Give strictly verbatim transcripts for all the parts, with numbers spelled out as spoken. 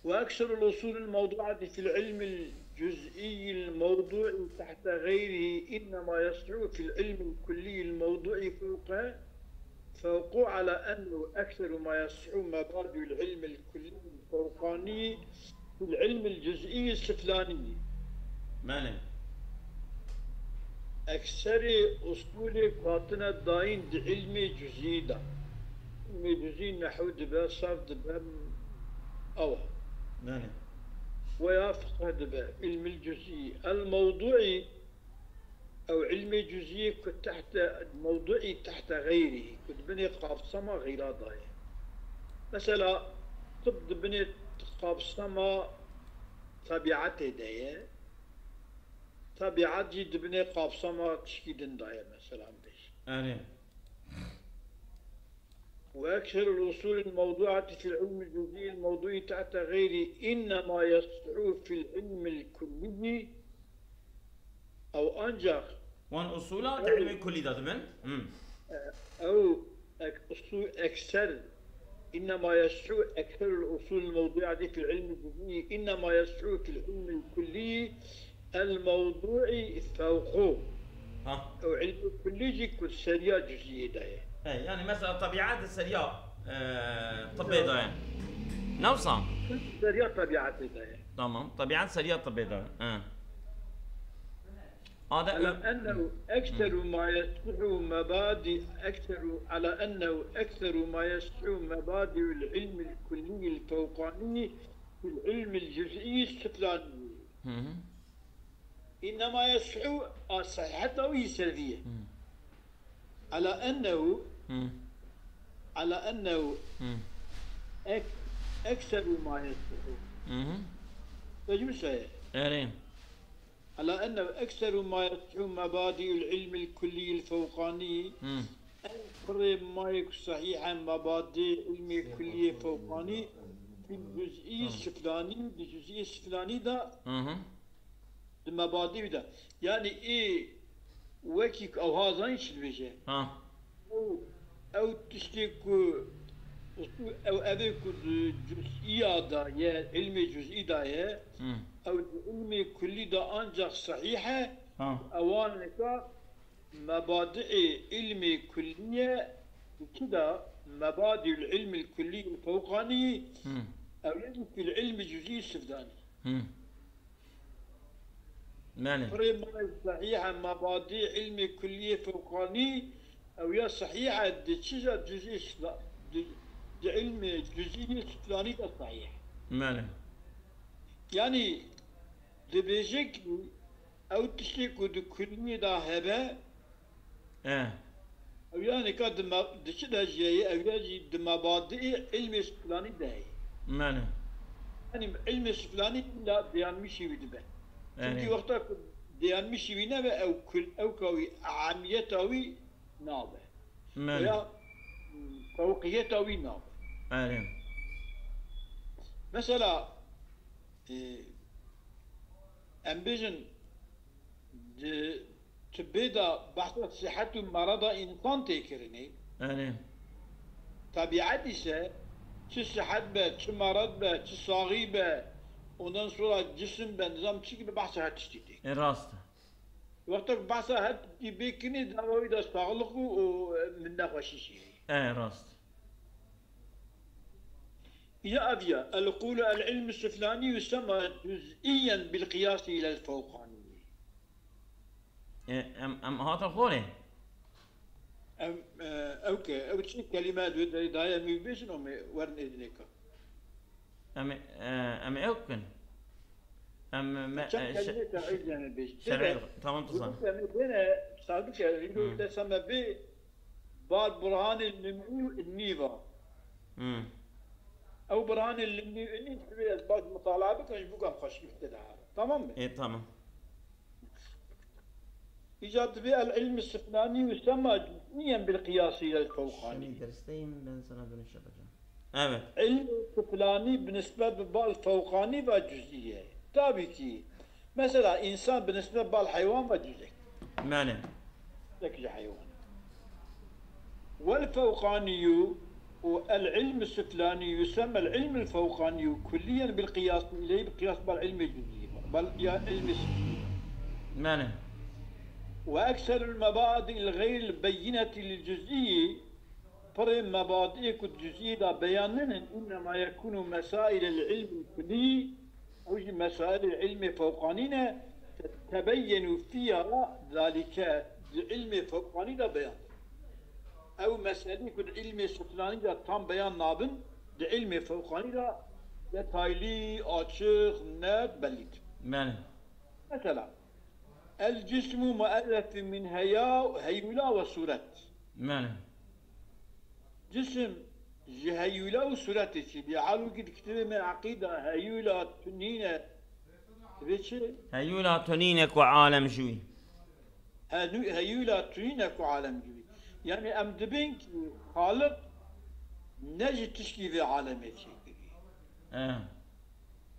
وأكثر الأصول الموضوعة في العلم الجزئي الموضوعي تحت غيره إنما يصح في العلم الكلي الموضوعي فوق، فوق، على أنه أكثر ما يصح مبادئ العلم الكلي الفوقاني في العلم الجزئي السفلاني. Belê. Ekserê usulê ku hatine dayîn di ilmê cuzî de. Ilmê cuzî nehw dibe, sarf dibe, ew. Belê. Weya fiqh dibe, ilmil cuzî. El mewduî, ew ilmê cuzî ku tehte, mewduî tehte xeyrî, ku di binê qapsama xeyra de ye. Mesela, tib di binê qapsama tebiatê de ye. Tebiat jî di binê qapsama tişkî din de ye, mesela, bêj. Erê. وأكثر الأصول الموضوعة في العلم الجزئي الموضوعي تحت غيره إنما يصح في العلم الكلي أو أنجح. Wan usula di ilmê kulî de dibin. Hmm. أو أك-، أصول أكثر، إنما يصح أكثر الأصول الموضوعة في العلم الجزئي، إنما يصح في العلم الكلي الموضوعي فوقه. Ha. Ew ilmê kulî jî ku seriya cuziyê de ye. He, yani mesela tebiat seriya e, tibbê de ye. Newsa. Seriya tebiatê de ye. Tamam. Tebiat seriya tibbê de ye. He. Ade على أنه أكثر ما يصح مبادئ، أكثر، على أنه أكثر ما يصح مبادئ العلم الكلي الفوقاني في العلم الجزئي السفلاني. Hı hı. إنما يصح، الصحيحة وهي سلبية. Hı. على أنه، Hı. على أنه Hı. أك-، أكثر ما يصح. Hı hı. Mecbur sayı. Erê. على أنه أكثر ما يصح مبادئ العلم الكلي الفوقاني. Hı. Ev kurê mayek sahîhe mebadî ilmê kulliyê fewqanî, fil cuz'î siflanî, di cuz'î siflanî de Hı hı. di mebadî de. Yani ê wekî ku ew hazan çi dibêje? Ha. Ew, ew tiştê ku, ew evê ku di cuz'iya de ye, ilmê cuz'î de ye, Hı. ew di ilmê kullî de ancak sahîh e, Ha. ewaneka mebadi'ê ilmê kulliye di çi de, mebadi'ül ilmil kulliyil fewqanî, Hı. ew yê fil ilmil cuz'î sifdanî. Hı. Belê. Kurê mayê sahîhe mebadî ilmê kulliyê fewqanî, ew ya sahîhe di çi de cuz'î sifla-, di, di ilmê cuz'î siflanî de sahîh. Belê. Yani dibêje ki ew tiştê ku di kulliyê de hebe, E. ew ya nika di me-, di çi de jî heye, ew ya jî di mebadi'ê ilmê siflanî de heye. Belê. Yani ilmê siflanî illa deyanmişî wî dibe. Çünkü Yani. Wexta ku deyanmişî wî nebe, ew kul, ew ka wî, amiyeta wî nabe. Belê. Ya fewqiyeta wî nabe. Erê. Mesela, e, em bêjin, di tibbê de behsa sihet û merada însan tê kirinê. Erê. Tabiat ise çi sihet be, çi merad be, çi saxî be, ondan sonra cisim be, nizam çi gibi behsa her tiştî tê. E, rast e. Wexta ku behsa her tiştî bê kirinê, dava wî de saxlik û, û, e, min nexweşî jî heye. E, rast. Ya ev ya, el qulu el ilmu siflani yusema cuz'iyen bil qiyasi ilel fewqani. E, em, em hata xorê. Em, e, ew ke, ew çi kelîme dû, de, daye em ê bêjin, em ê werin êdinê ka. Em, e, em ew kin. Em, me, Çend e, kelîme şe-, şer'î yani bêjin. şer'î, Dene, tamam, tamam. Em ê dene, sabit yani, Hı. Îro te seme bê, bar burhanê limî û innî va. Hı. Ew burhanê limî û innî, divê ez baş mutalaa bikim, ji bo ku em xweşik tê de herin. Tamam mı? E, tamam. Îca divê el ilmi siflanî yusema cuz'iyen bil qiyasi ilel fewqani. Şimdi dersteyim, ben sana dönüş yapacağım. Evet. İlmi siflanî bi nisbet bi bal fewqanî ve cuz'iye. Tabii ki. Mesela insan bi nisbet bal heywan ve cuz'ek. Belê. Tek ji heywan. Wel fewqanî yu, العلم السفلاني يسمى العلم الفوقاني كليا بالقياس إليه، بقياس بالعلم الجزئي، بل يا علم السفلي. Mane. وأكثر المبادئ الغير البينة للجزئي، pir mebadiyê ku di cüziyê de beyan nînin, إنما يكون مسائل العلم الكلي، ew jî mesailê ilmê fewqanî ne, تتبين فيها ذلك، di ilmê fewqanî de beyan. Ew meselê ku di ilmê suflanî de tam beyan nabin, di ilmê fewqanî de detaylî, açiq, net, bellî dibin. Mane. Mesela, الجسم مؤلف من هيا، heyûla ve sûret. Mane. Cisim ji heyûla û sûretê çêdibî. Halbûkî di kitêbê me eqîda heyûla tunîne. Divê çi? Heyûla tunîne ku alem ji wî. Heyû-, heyûla tunîne ku alem ji wî. Yani em dibên ki Xaliq ne ji tişkî vê alemê çêkirî. Eh.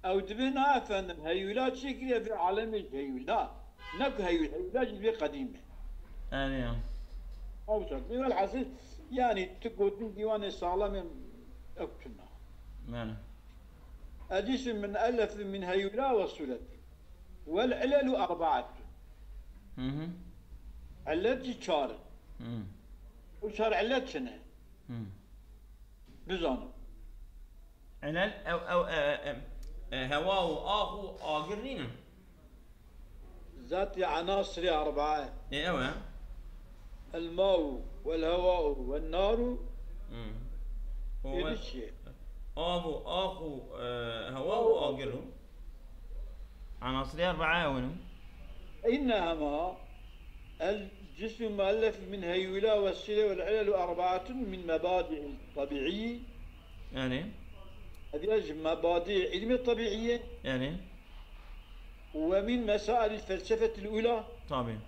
Ew dibê na efendim heyûla çêkiriye vê alemê ji heyûl. Na. Ne ku heyûl, heyûla jî vê qedîm e. Erê ya. Ew çar. Welhasil, yani tu gotin dîwanê saxlem e, ew tuna. Mane. الجسم مؤلف من هيولا وصورته. والعلل أربعة. Hı hı. Illet jî çar in. Hı. Ew çar illet çi ne? Hı. Bizanin. Elel ew ew e, e, e, hewa û ax û agir nînin. Zatî enasirê erbaa. Ê ew e. الماء والهواء والنار. Hı. Û Êdî we- çi ye? Av û ax û e, hewa û agir û. Enasirê erbaa ew in. إنما الجسم مؤلف من هيولا والصلة والعلل أربعة من مبادئ الطبيعي. Yani. Hediya ji mebadî ilmê tabiî ye. Yani. ومن مسائل الفلسفة الأولى. Tabii.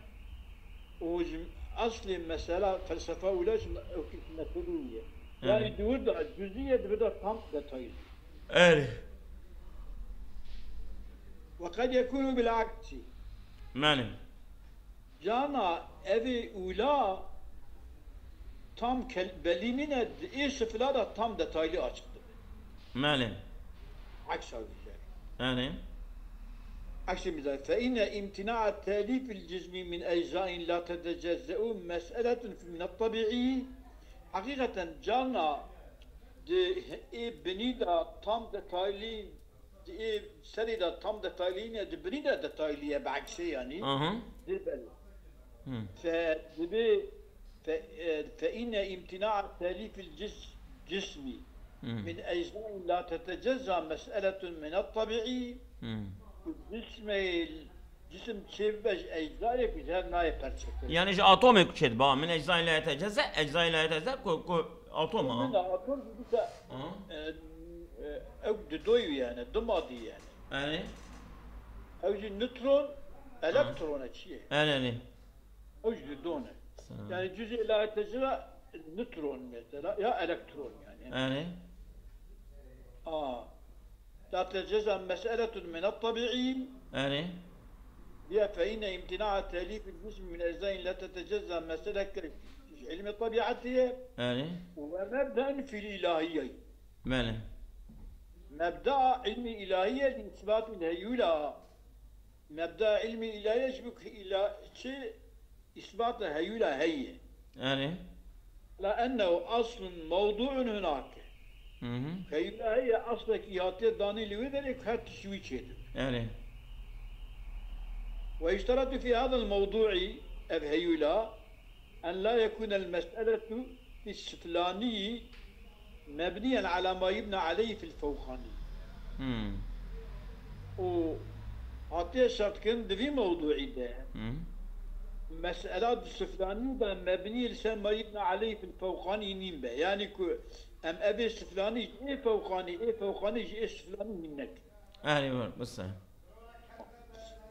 Û ji eslê mesela felsefa ula ji me-, ew ki metodî ye. Yani. Yani di wir de cüzî ye, di vir de tam detayî. Erê. وقد يكون بالعكس. Mane. Cana evê ula tam kel-, belî nîne, di ê sifila de tam detaylı açık dibe. Mane. Aksa güzel. Yani. Aksi misal, فإن امتناع تأليف الجسم من أجزاء لا تتجزأ مسألة من الطبيعي. Hakikaten cana di ê binî de tam detaylı, di ê serê de tam detaylı ne, di binî de detaylı ye, bi aksê yani. Aha. Di belê. Hı. Fe, dibi, fe, e, فإن امتناع تأليف الجس-، جسم Hı. من أجزاء لا تتجزأ مسألة من الطبيعي. Hı. Ku cismê, cisim çêbibe ji eczayê ku ji hev nayê perçe kirin. Yani ji atomê ku çêdiba, min eczayê la yetecezze, eczayê la yetecezze ku, ku atom ha. Min atom dibite, Ha. e, e, ew di doy yani, di madî yani. Yani. Ew jî nutron, elektron e çi ye? Yani. Ew jî di don e. Tamam. Yani cüzê la yetecezze nutron mesela, ya elektron yani. Yani. Aa. لا تتجزأ مسألة من الطبيعي. Yani. Ya فإن امتناع تأليف الجسم من أجزاء لا تتجزأ مسألة ilmê tabiatê ye. Yani. ومبدأ في الإلهية. Mane. Mebda ilmê ilahiyê لإثبات الهيولة. Mebda ilmê ilahiyê ji bo ku îla-, çi îsbata heyula heye. Yani. على أنه أصل موضوع هناك. Hı hı. Heyula heye, aslekî hatiye danî li wê derê ku her tişt wî çêdibe. Yani. ويشترط في هذا الموضوع, ev heyula, أن لا يكون المسألة في السفلاني مبنيا على ما يبنى عليه في الفوقاني. Hı. Û hatiye şertkirin di vî mewdûî de Hı. mesela di suflanî de mebnî li ser ma yibne aleyh fil fewqanî nîn be. Yanî ku em evê suflanî ji ê fewqanî, ê fewqanî ji ê suflanî hîn nekin. Erê, bes e.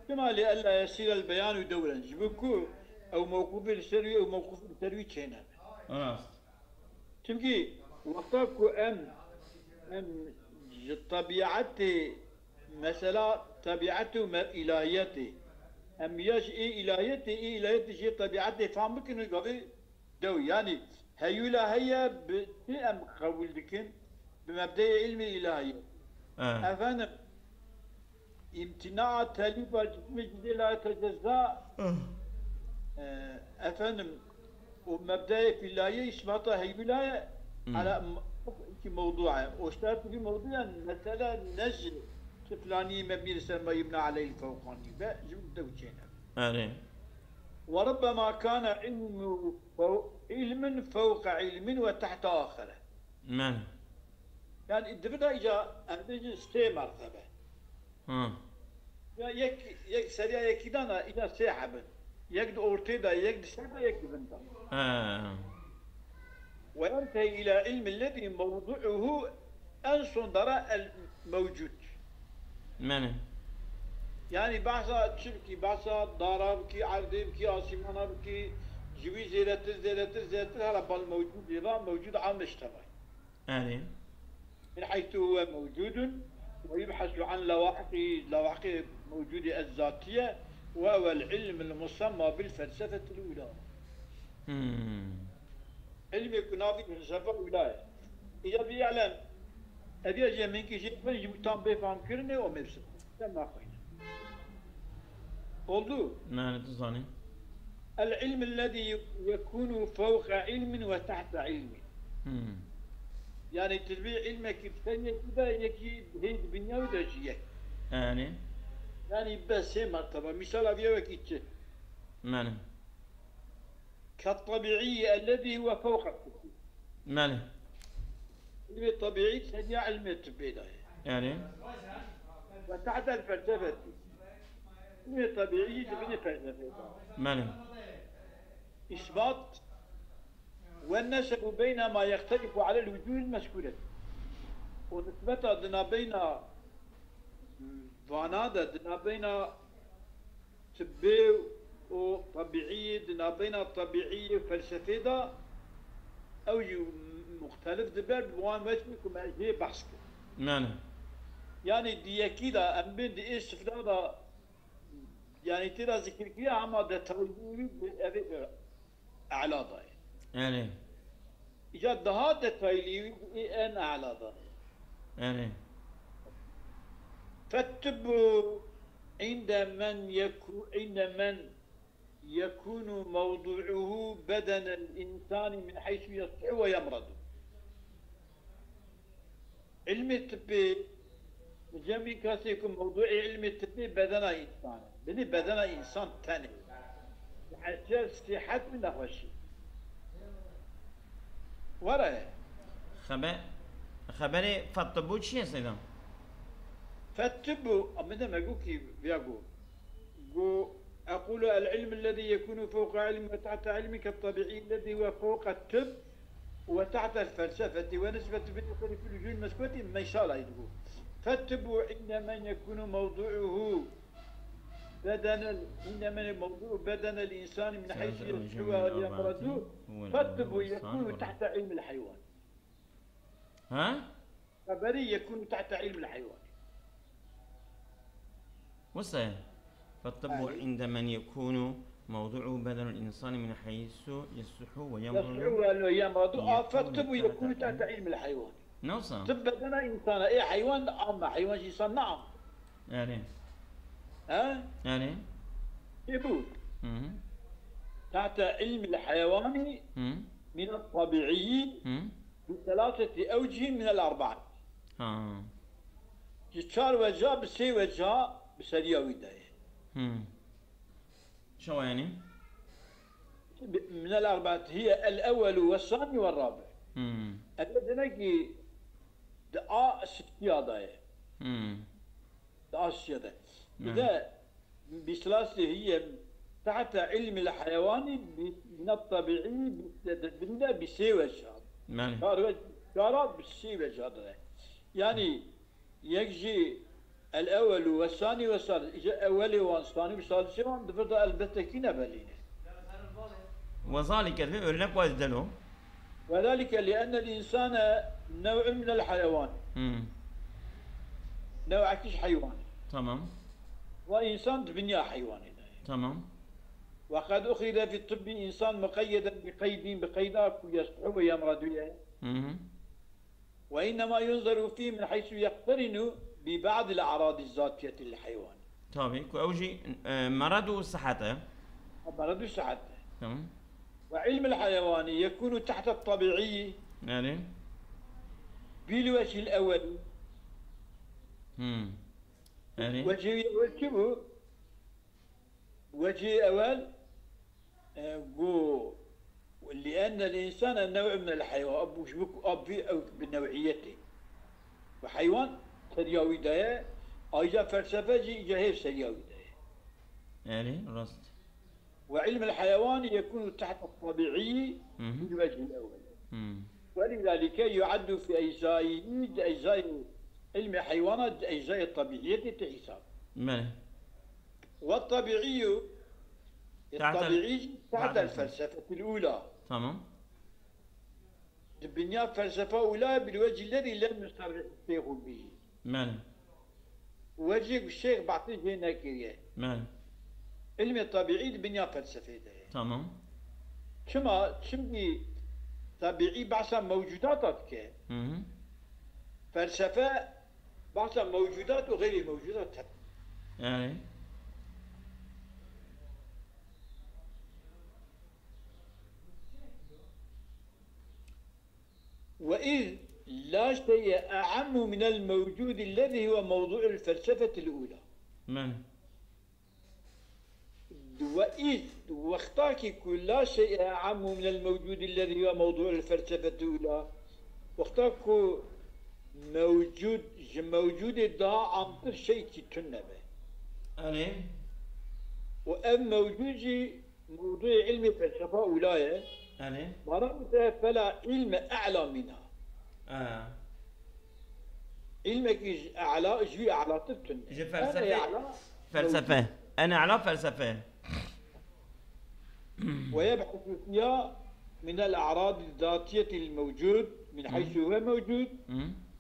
Çima lê ella yesîre el beyan û dewren. Ji bo ku ew mewqûfê li ser wî, ew mewqûfê li ser wî çênebe. Rast. Çimkî wexta ku em, em ji tebîetê, mesela tebîetê û me-, îlahiyetê, em ya ji ê îlahiyetê, ê îlahiyetê ji ê tebîetê fam bikin û gavê dew, yanî Heyûla heye bi çi em qebûl dikin? Bi mebdeyê ilmê îlahiyê. E. Efendim, imtina telîfa cismê cidê la yetecezza. E, efendim, û mebdeyê fîlayê îsbata heyûla ye. Hmm. Ala m-, ki mewdû ye. O şertî mewdû ye, mesele ne ji çi filanî mebnî li ser ma yubna aleyhil fewqanî be, ji de û çêne. Erê. وربما كان علم فو-، علم فوق علم وتحت آخر. Belê. Yani, divida îca em bêjin sê mertebe. Ha. Ya yek, yek seriya yekî dana îca sê hebin. Yek di ortê de, yek di ser de, yek di bin de. Ha. وينتهي إلى علم الذي موضعه en son dara el mewcud. Belê. Yani behsa çi bikî, behsa dara bikî, erdê bikî, asîmana bikî, ji wî zêdetir, zêdetir, zêdetir, hela bal mewcudî ra, mewcud ammiş tevay. Erê. من حيث هو موجود ويبحث عن لواحقه، لواحق موجود الذاتية، وهو العلم المسمى بالفلسفة الأولى. Hmm. Ilmê ku navî felsefe ûla ye. Îca bî elem, ev ya jê min kî jê xwin ji tam bê fam kirinê û mevsim. Sen naxwîne. Oldu. Yani, tu zanî. العلم الذي يكون فوق علم وتحت علم. Hmm. Yani, tu dibî ilmekî bi ser yekî de, yekî hê di binya wî de jî yek. Yani. Yani, be sê merteba. Misal ev ya wekî çi? Yani. كالطبيعي الذي هو فوق الطب. Belê. Ilmê tebiî seriya ilmê tibbê de ye. Yani. وتحت الفلسفة. Ilmê tebiî di binê felsefê de. Belê. إثبات والنسب بين ما يختلف على الوجوه المذكورة. Û nisbeta di nabeyna vana de, di nabeyna tibbê û tebiîyê, di nabeyna tebiîyê û felsefê de ew jî muxtelif dibe, bi wan wecihê ku me jê behs kir. Yani. Yani di yekî de em bên di ê sifra de, yani tê de zikir kiriye, hema detaylî wî bi evê, e, E'la da ye. Erê. Îca daha detaylî wî ê en e'la da ye. Erê. فالطب عند من يكو-، عند من يكون موضوعه بدن الإنسان من حيث يصح ويمرض. Ilmê tibbê, cem wî kesê ku mewdûê ilmê tibbê bedena însan e. Binê bedena însan tenê. Ji heythiya sîhet û nexweşî. Were. Xebe-, xeberê fettibû çi ye, Seyda? Fettibû, a, min de me got kî viya got. Got, أقول العلم الذي يكون فوق علم وتحت علم كالطبيعي الذي هو فوق الطب وتحت الفلسفة ونسبة بالنسبة في الوجوه المذكورة ميسالا يدقو. فالطب عند من يكون موضوعه بدن ال-، عند من موضوع بدن الإنسان من حيث يصح ويمرض، فالطب يكون تحت علم الحيوان. ها؟ Xeberî yekûnû tehte îlmil heywanî. Wisa ye. Fettibbu inde men yekûnû mewdu'u bedenul insani min heysu yesihu ve yemrudu. Yesihu ve yemrudu. A fettibbu yekûnû tehte îlmil heywanî. Ne wisa? Tib bedena insana, ê heywan de am e, heywan jî insan ne am. Yani. He? Yani. Ê bû. Hı hı. Tehte îlmil heywanî. Hı. Min et-tabi'iyyi. Hı. Bi selaseti ewcihî min el-erbaet. Ha. Ji çar weca bi sê weca bi seriya wî de ye. Hmm. Çawa yani? Bi-, min el-erbaet hiye el-ewwelu ve sani ve rabi. Hmm. Ev dinekî di a sistiya de ye. Hmm. Di a sistiya de. Bir Yani. de Bi selaseti hiye tehte ilmil heywanî bi, min et-tabi'î bi, de, de, bin de bi sê weca. Yani. Çar we-, çara bi sê weca de. Yani yek jî el-ewwelu ve sani ve salis. Îca ewwelê wan, sani ve salisê wan di vir de elbette kî nebelîne. Ve zalike, örnek var delo. Ve zalike li ennel insane nev'un minel heywan. Hmm. Nev'ekî ji heywan. Tamam. Ve insan di binya heywanê de ye. Tamam. وقد أخذ في الطب إنسان مقيدا بقيد، بقيد أكو يصح ويمرض وياه. Hı hı. وإنما ينظر فيه من حيث يقترن ببعض الأعراض الذاتية للحيوان. Tabii. Ku ew jî, e, merad û sihet e. مرض الصحة. Tamam. وعلم الحيوان يكون تحت الطبيعي. Yani. بالوجه الأول. Hmm. Yani. وجهي الأول çi bû؟ وجهي الأول، e, got, لأن الإنسان نوع من الحيوان، ev ji bo ku ev vî ew bi new'iyetê. Û heywan seriya wî de ye, ayrıca felsefe jî îca hêv seriya wî de ye. Yani, rast. وعلم الحيوان يكون تحت الطبيعي Hı hı. بالوجه الأول. Hı. ولذلك يعد في أجزائه، di eczayê ilmê heywana, di eczayê tabiiyetê tê hesab. Belê. والطبيعي، تحت ال-، الطبيعي تحت تحت الفلسفة. الفلسفة الأولى. Tamam. Di binya felsefa ula بالوجه الذي لم يصرح الشيخ به. Belê. Wecihê ku Şêx behsê jê nekiriye. Belê. Ilmê tabiî di binya felsefê de ye. Tamam. Çima? Çimkî tabiî behsa mewcudata dike. Hı hı. Felsefe behsa mewcudat û xeyrî mewcudat dike. Yani. وإذ لا شيء أعم من الموجود الذي هو موضوع الفلسفة الأولى. Belê. وإذ، wextakî ku لا شيء أعم من الموجود الذي هو موضوع الفلسفة الأولى، wexta ku mewcud, ji mewcudê daha amtir şeykî tune be. Erê. Û ev mewcud jî موضوع علم الفلسفة أولى. Yani. Bana bu sefer فلا علم أعلى منها. Ha. İlmekî ji e'la, ji wî e'latir tune. Ji felsefe, felsefe. En e'la felsefe. ويبحث فيها من الأعراض الذاتية الموجود من حيث هو موجود،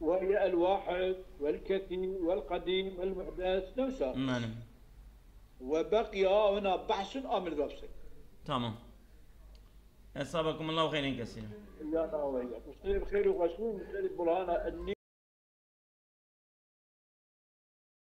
وهي الواحد والكثير والقديم والمحدث، نفسها. Yani. وبقي هنا بحث أمر نفسك. Tamam. Esabakumullahu xeyren kesîra. Ya da, ya. Muslim xeyr û xweşî, muslim Burhana